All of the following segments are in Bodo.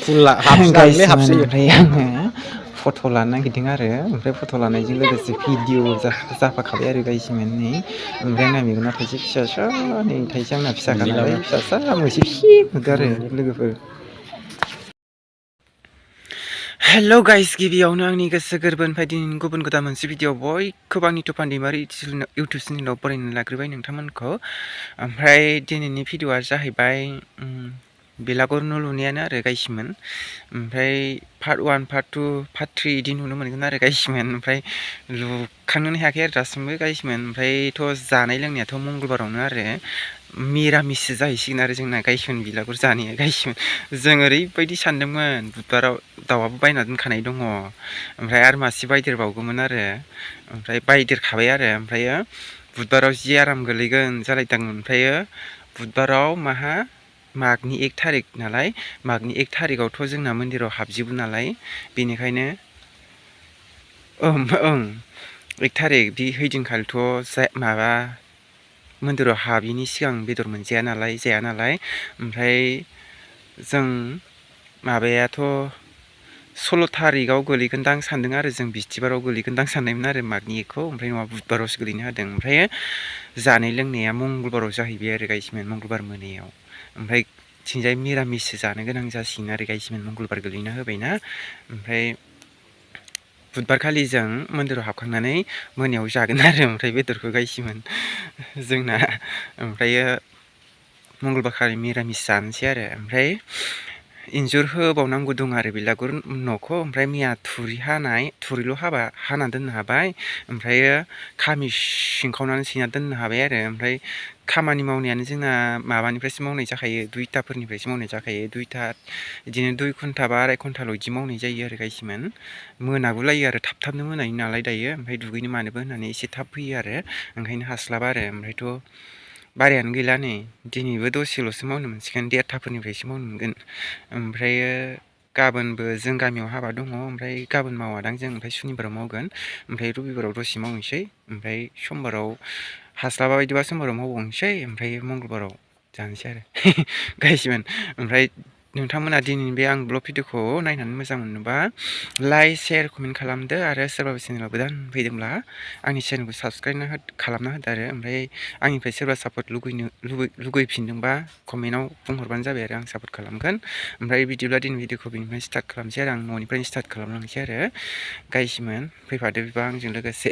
फुला हाबसिनालै हाबसियो ओमफ्राय आङो फट' लानो नागिरदों आरो ओमफ्राय फट' लानायजों लोगोसे भिडिअ जाफाखाबाय आरो गाइसमोन नै ओमफ्राय आंना मेगना थाइसे फिसासा नै थाइसे आंना फिसाखा नालाय फिसासा मोनसे फिसा नुदों आरो लोगोफोर हेल' गाइस गिबियावनो आंनि गोसो गोरबोनिफ्राय दिनैनि गुबुन गोदान मोनसे भिडिअ बयखौबो आंनि टपान दैमारि इउटुब चेनेलाव बरायनो लाग्रोबाय नोंथांमोनखौ ओमफ्राय दिनैनि भिडिअआ जाहैबाय बेलागुर न' लुनायानो आरो गाइसमोन ओमफ्राय पार्ट 1 पार्ट 2 पार्ट 3 बिदि नुनो मोनगोन आरो गाइसमोन ओमफ्राय लुखांनोनो हायाखै आरो दासिमबो गाइसमोन ओमफ्रायथ' जानाय लोंनायाथ' मंगलबारावनो आरो मिरामिससो जाहैसिगोन आरो जोंना गाइसमोन बेलागुर जानाया गाइसमोन जों ओरैबायदि सानदोंमोन बुधबाराव दाउआबो बायना दोनखानाय दङ ओमफ्राय आरो मासे बायदेरबावगौमोन आरो ओमफ्राय बायदेरखाबाय आरो ओमफ्रायो बुधबाराव जि आराम गोलैगोन जालायदों ओमफ्रायो बुधबाराव मागनि 1 थारिख नालाय मागनि 1 थारिखआवथ' जोंना मन्दिराव हाबजोबो नालाय बेनिखायनो ओं 1 थारिख बि हैदिनखालिथ' माबा मन्दिराव हाबिनि सिगां बेदर मोनजाया नालाय ओमफ्राय जों माबायाथ' 16 थारिखआव गोलैगोनदां सानदों आरो जों बिस्थिबाराव गोलैगोनदां साननायमोन आरो मागनि 1खौ ओमफ्राय नङाबा बुधबारावसो गोलैनो हादों ओमफ्राय जानाय लोंनाया मंगलबाराव जाहैबाय आरो गाइसमोन मंगलबार मोनायाव ओमफ्राय थिंजाय मिरामिससो जानो गोनां जासिगोन आरो गाइसमोन मंगलबार गोलैना होबायना ओमफ्राय बुधबारखालि जों मन्दिराव हाबखांनानै मोनायाव जागोन आरो ओमफ्राय बेदरखौ गाइसमोन जोंना ओमफ्रायो मंगलबारखालि मिरामिस जानोसै आरो ओमफ्राय इन्जुर होबावनांगौ दं आरो बेलागुर न'खौ ओमफ्राय मैया थुरिल' हाना दोननो हाबाय ओमफ्रायो खामि सिंखावनानै सैना दोननो हाबाय आरो ओमफ्राय खामानि मावनायानो जोंना माबानिफ्रायसो मावनाय जाखायो 2थाफोरनिफ्रायसो मावनाय जाखायो 2था बिदिनो 2 घन्टा बा आराय घन्टाल' बिदि मावनाय जायो आरो गाइसमोन मोनागुलायो आरो थाबनो मोनायो नालाय दायो ओमफ्राय दुगैनो मानोबो होननानै एसे थाब फैयो आरो ओंखायनो हास्लाबा आरो ओमफ्रायथ' बारायानो गैला नै दिनैबो दसेल'सो मावनो मोनसिगोन 1:30फोरनिफ्रायसो मावनो मोनगोन ओमफ्रायो गाबोनबो जों गामियाव हाबा दङ ओमफ्राय गाबोन मावादां जों ओमफ्राय सुनिबाराव मावगोन ओमफ्राय रबिबाराव दसे मावनोसै ओमफ्राय समबाराव हास्लाबा बायदिबा समबाराव मावबावनोसै ओमफ्राय मंगलबाराव जानोसै आरो गाइसमोन ओमफ्राय नोंथांमोना दिनैनि बे आं ब्लग भिडिअखौ नायनानै मोजां मोनोबा लाइक शेयार कमेन्ट खालामदो आरो सोरबा चेनेलाव गोदान फैदोंब्ला आंनि चेनेलखौ साबसक्राइब खालामना होदो आरो ओमफ्राय आंनिफ्राय सोरबा सापर्ट लुगैफिनदोंबा कमेन्टआव बुंहरबानो जाबाय आरो आं सापर्ट खालामगोन ओमफ्राय बिदिब्ला दिनै भिडिअखौ बेनिफ्राय स्टार्ट खालामसै आरो आं न'निफ्रायनो स्टार्ट खालामलांसै आरो गाइसमोन फैफादो बिबा आंजों लोगोसे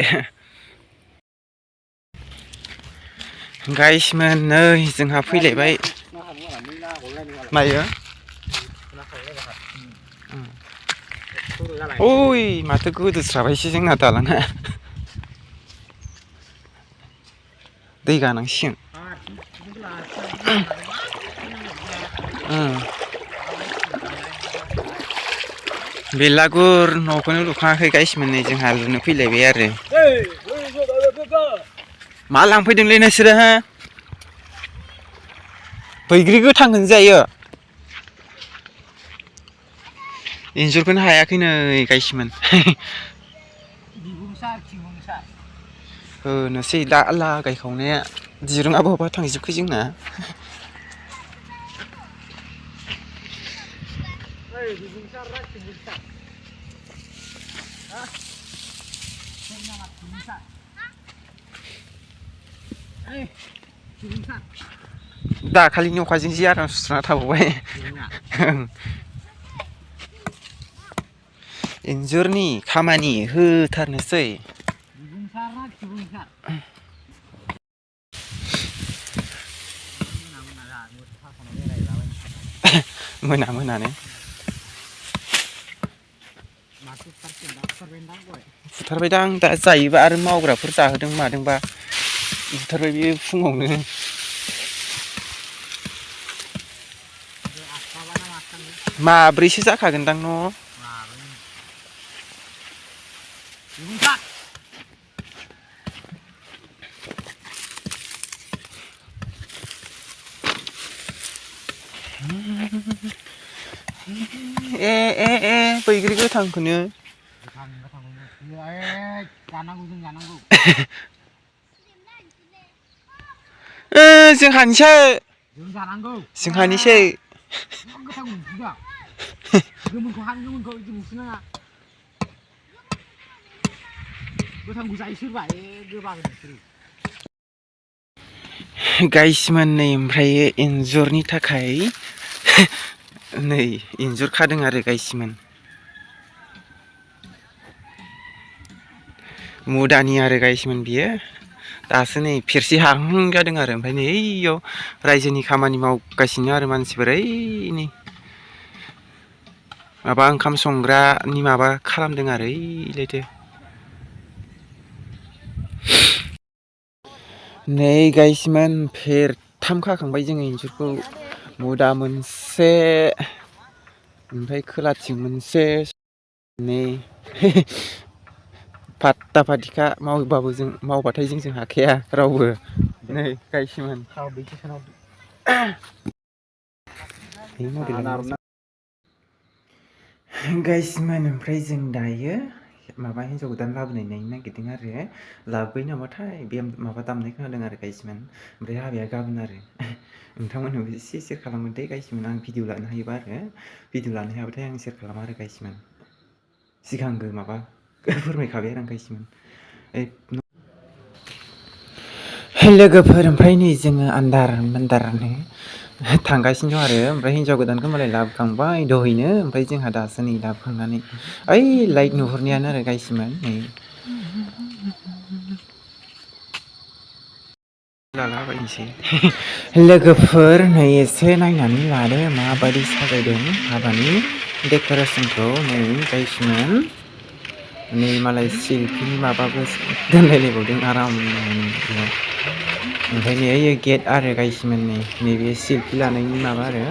गाइसमोन नै जोंहा फैलायबाय मायो ओइ माथो गोदोस्राबायसो जोंना दालाङा दै गानांसिगोन बेलागुर न'खौनो लुखाङाखै गाइसमोन नै जोंहा लुनो फैलायबाय आरो मा लांफैदोंलै नोंसोरो हो बैग्रि गोथांखौनो जायो इन्जुरखौनो हायाखै नै गाइसमोन होनोसै लागायखावनाया दिरुङाबो बबेबा थांजोबखै जोंना दाखालिनि अखाजों जि आराम सुस्रांना थाबावबाय इन्जुरनि खामानि होथारनोसै मोनानो फुथारबायदां दा जायोबा आरो मावग्राफोर जाहोदों मादोंबा बुथारबाय बे फुङावनो माब्रैसो जाखागोनदां न' ए बैग्रि गोथांखौनो जोंहानिसो गोमोनखौ हान गोमोनखौ बिदि बुसो नाङा गोथांखौ जायो सोरबा गोबां नोंसोरो गाइसमोन नै ओमफ्राय एन्जरनि थाखाय नै एन्जर खादों आरो गाइसमोन मुदानि आरो गाइसमोन बियो दासो नै फेरसे हाहां जादों आरो ओमफ्राय नै ओइयाव रायजोनि खामानि मावगासिनो आरो मानसिफोर ओइ नै माबा ओंखाम संग्रानि माबा खालामदों आरो ओइलायथो नै गाइसमोन फेरथाम खाखांबाय जोङो एन्जरखौ मुदा मोनसे ओमफ्राय खोलाथिं मोनसे नै फात्ता फाथिखा मावबाथाय जोंजों हाखाया रावबो नै गाइसमोन गाइसमोन ओमफ्राय जों दायो माबा हिन्जाव गोदान लाबोनाय नायनो नागिरदों आरो लाबोबाय नामाथाय बे माबा दामनाय खोनादों आरो गाइसमोन ओमफ्राय हाबाया गाबोन आरो नोंथांमोनहाबो एसे सेयार खालामगोन दे गाइसमोन आं भिडिअ लानो हायोबा आरो भिडिअ लानो हायाबाथाय आं सेयार खालामा आरो गाइसमोन सिगांबो माबा फोरमायखाबाय आरो आं गाइसमोन लोगोफोर ओमफ्राय नै जोङो आन्दारनो थांगासिनो दं आरो ओमफ्राय हिन्जाव गोदानखौ मालाय लाबोखांबाय दहैनो ओमफ्राय जोंहा दासो नै लाबोखांनानै ओइ लाइट नुहुरनायानो आरो गाइसमोन नै लालाबायनोसै लोगोफोर नै एसे नायनानै लादो माबायदि साजायदों हाबानि डेक'रेसनखौ नै गाइसमोन नै मालाय सिल्कनि माबाबो दोनलायलायबावदों आरामनो ओमफ्राय नै ओइ गेट आरो गाइसमोन नैबे सिल्कि लानायनि माबा आरो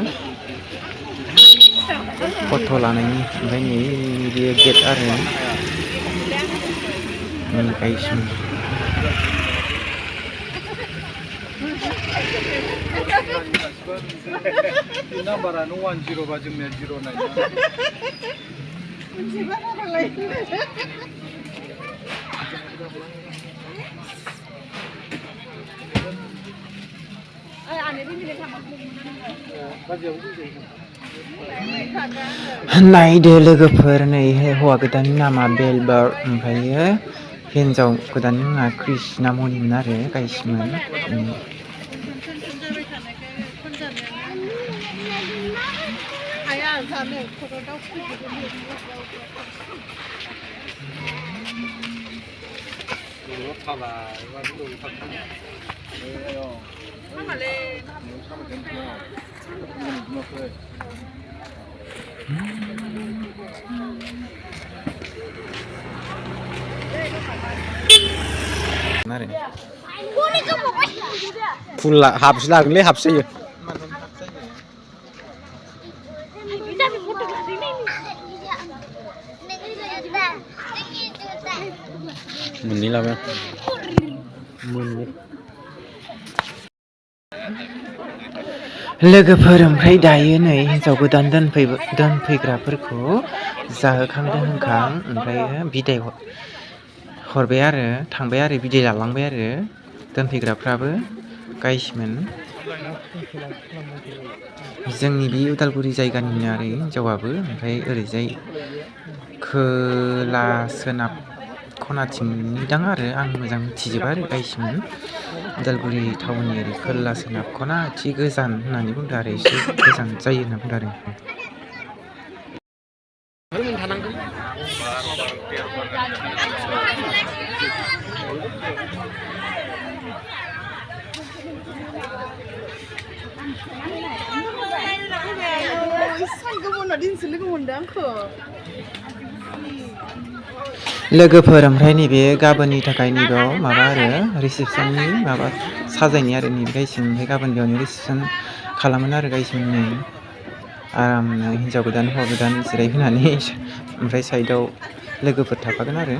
फट' लानायनि ओमफ्राय नै बेयो गेट आरो गाइसमोन नाम्बारानो 10 बा जोंनिया 09 नायदो लोगोफोर नै हौवा गोदाननि नामा बेलबार्ड ओमफ्रायो हिन्जाव गोदाननि मुङा कृष्णामणिमोन आरो गाइसमोन फुल हाबसो लागोनलै हाबसो जायो मोननै लाबाय मोननै लोगोफोर ओमफ्राय दायो नै हिन्जाव गोदान दोनफैग्राफोरखौ जाहोखांदों होनखां ओमफ्राय बिदाय हरबाय आरो थांबाय आरो बिदाय लालांबाय आरो दोनफैग्राफ्राबो गाइसमोन जोंनि बे उदालगुरि जायगानिनो आरो हिन्जावाबो ओमफ्राय ओरैजाय खोला सोनाब खनाथिंनि दां आरो आं मोजां मिथिजोबा आरो गाइसमोन उदालगुरि टाउननि ओरै खोला सोनाब खना एसे गोजान होननानै बुंदों आरो एसे गोजान जायो होनना बुंदों आरो लोगोफोर ओमफ्राय नैबे गाबोननि थाखाय नैबेयाव माबा आरो रिसेपसननि माबा साजायनाय आरो नैबे गाइसमोन ओमफ्राय गाबोन बेयावनो रिसेपसन खालामोन आरो गाइसमोन नै आरामनो हिन्जाव गोदान हौवा गोदान जिरायहोनानै ओमफ्राय साइडआव लोगोफोर थाफागोन आरो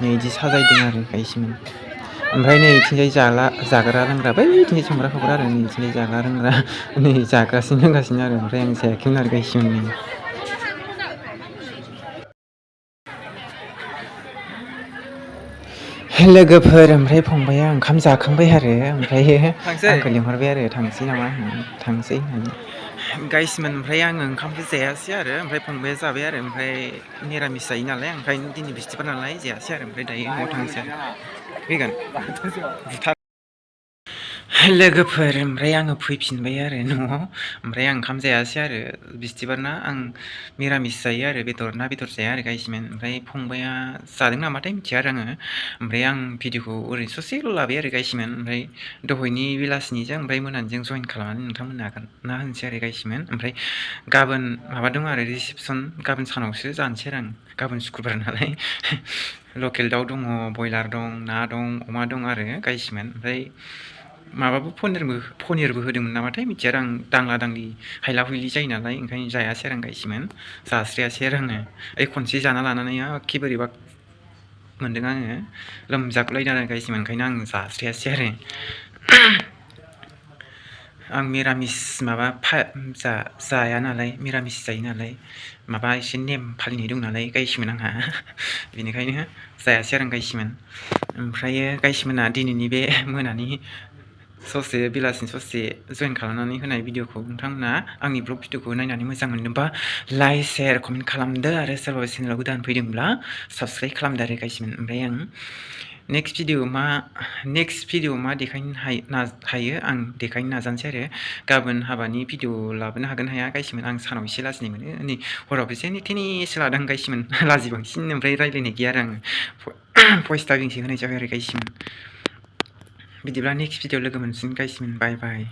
नै बिदि साजायदों आरो गाइसमोन ओमफ्राय नै बिथिंजाय जाग्रा लोंग्रा बैथिंजाय संग्रा खावग्रा आरो नै बिथिंजाय जाग्रा लोंग्रा नै जागासिनो लोंगासिनो आरो ओमफ्राय आं जायाखैमोन आरो गाइसमोन नै लोगोफोर ओमफ्राय फंबाया ओंखाम जाखांबाय आरो ओमफ्राय आंखौ लिंहरबाय आरो थांसै नामा थांसै होननानै गाइसमोन ओमफ्राय आङो ओंखामखौ जायासै आरो ओमफ्राय फंबाया जाबाय आरो ओमफ्राय निरामिस जायो नालाय ओंखायनो दिनै बिस्थिबार नालाय जायासै आरो ओमफ्राय दायो न'आव थांसै आरो फैगोन बुथार लोगोफोर ओमफ्राय आङो फैफिनबाय आरो न'आव ओमफ्राय आं ओंखाम जायासै आरो बिस्थिबार ना आं मिरामिस जायो आरो ना बेदर जाया आरो गाइसमोन ओमफ्राय फंबाया जादों नामाथाय मिथिया आरो आङो ओमफ्राय आं भिडिअखौ ओरैनो ससेल' लाबाय आरो गाइसमोन ओमफ्राय दहायनि बेलासिनिजों ओमफ्राय मोनानिजों जइन खालामनानै नोंथांमोननो ना होनोसै आरो गाइसमोन ओमफ्राय गाबोन माबा दं आरो रिसिपसन गाबोन सानावसो जानोसै आरो आं गाबोन सुक्रुबार नालाय लकेल दाउ दङ बयलार दं ना दं अमा दं आरो गाइसमोन ओमफ्राय माबाबो पनिरबो होदोंमोन नामाथाय मिथिया आरो आं दांला दांलि हायला हुइलि जायो नालाय ओंखायनो जायासै आरो आं गाइसमोन जास्रियासै आरो आङो ओइ खनसे जाना लानानै एखे बोरैबा मोन्दों आङो लोमजागुलायदों आरो गाइसमोन ओंखायनो आं जास्रियासै आरो आं मिरामिस माबा जाया नालाय मिरामिस जायो नालाय माबा एसे नेम फालिनाय दं नालाय गाइसमोन आंहा बेनिखायनो जायासै आरो आं गाइसमोन ओमफ्रायो गाइसमोना दिनैनि बे मोनानि ससे बेलासिनि ससे जइन खालामनानै होनाय भिडिअखौ नोंथांमोना आंनि ब्लग भिडिअखौ नायनानै मोजां मोनदोंबा लाइक शेयार कमेन्ट खालामदो आरो सोरबा चेनेलाव गोदान फैदोंब्ला साबस्क्राइब खालामदो आरो गाइसमोन ओमफ्राय आं नेक्स्ट भिडिअ मा देखायनो हायो आं देखायनो नाजानोसै आरो गाबोन हाबानि भिडिअ लाबोनो हागोन हाया गाइसमोन आं सानाव एसे लाजिनाय मोनो नै हराव एसे टेनिसो लादों गाइसमोन लाजि बांसिन ओमफ्राय रायज्लायनाय गैया आरो आङो भइस डाबिंसो होनाय जाबाय आरो गाइसमोन बिदिब्ला नेक्स्ट भिडिअ लोगो मोनसिन गाइसमोन बाय बाय